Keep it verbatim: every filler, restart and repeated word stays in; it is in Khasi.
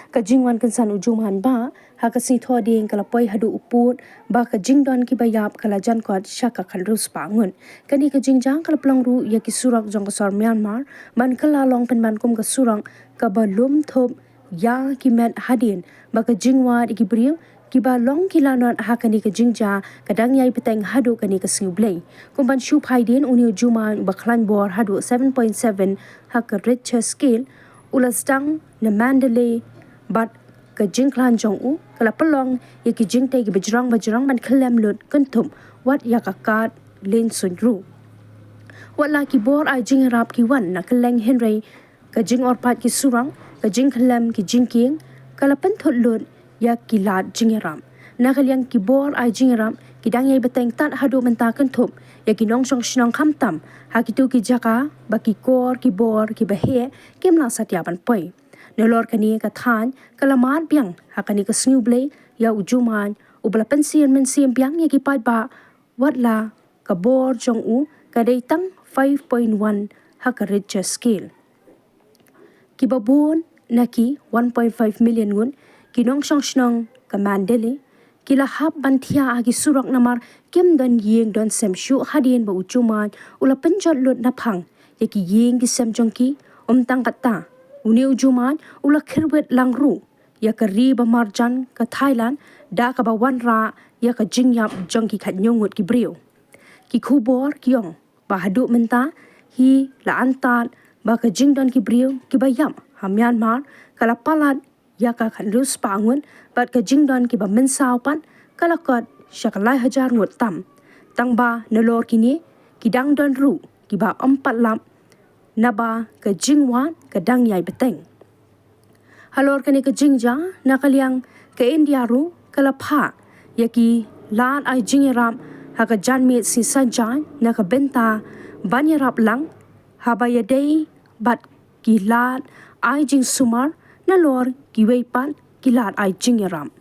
Ka jingwan kynsan u Jumai ba ha ka sngi Thohdieng ka la poi haduh u pud, ba ka jingdon kiba ïap ka la jan kot sha ka khathynriew spah ngut. Kane ka jingjia ka la pynlong ruh ïa ki surok jong ka sor Myanmar ban kylla long pynban kum ka surok kaba lum thup ïa ki met hadien ba ka jingwad ïa ki briew kiba long ki lanot ha kane ka jingjia ka dang ïai bteng haduh kane ka sngi U Blei. Kum ban shu phai dien, une u Jumai uba khlaiñ bor haduh seven point seven ha ka Richter scale u la sdang na Mandalay, bad ka jingkhlaiñ jong u ka la pynlong ïa ki jingtei kiba jrong ba jrong ban khyllem lut kynthup wat ïa ka kad lynsuiñ ruh. Wat la ki bor ai jingïarap ki wan na kylleng, hynrei ka jingorpait ki surok, ka jingkhyllem ki jingkieng ka la pynthut lut ïa ki lad jingïarap. Na ka liang ki bor ai jingïarap ki dang ïai bteng tad haduh mynta kynthup ïa ki nongshong shnong, khamtam ha kito ki jaka ba ki kor ki bor kiba heh kim lah satia ban poi. Nalor kane ka thaiñ ka la mad biang ha kane ka sngi U Blei ïa u Jumai uba la pynsiem mynsiem biang ïa ki paidbah, wat la ka bor jong u ka dei tang five point one ha ka Richter scale. Kiba bun na ki one point five million ngut ki nongshong shnong ka Mandalay ki la hap ban thiah ha ki surok namar kim don ïing don sem shuh hadien ba u Jumai u la pynjot lut naphang ïa ki ïing ki sem jong ki. Ym tang katta, une u Jumai u la khyrwit lang ruh ïa ka ri ba marjan ka Thailand da kaba wanrah ïa ka jingïap jong ki khathynñiew ngut ki briew. Ki khubor ki ong ba haduh mynta hi la antad ba ka jingdon ki briew kiba ïap ha Myanmar ka la palat ïa ka khathynriew spah ngut, bad ka jingdon kiba mynsaw pat ka la kot sha ka lai hajar ngut tam. Tangba nalor kine ki dang don ruh kiba ym pat lap naba ka jingwad ka dang ïai bteng. Halor kane ka jingjia, na ka liang ka India ruh ka la phah ïa ki lad ai jingïarap ha ka janmiet sngi Saitjaiñ na ka bynta ban ïarap lang haba ïadei bad ki lad ai jingsumar nalor kiwei pat ki lad ai jingïarap.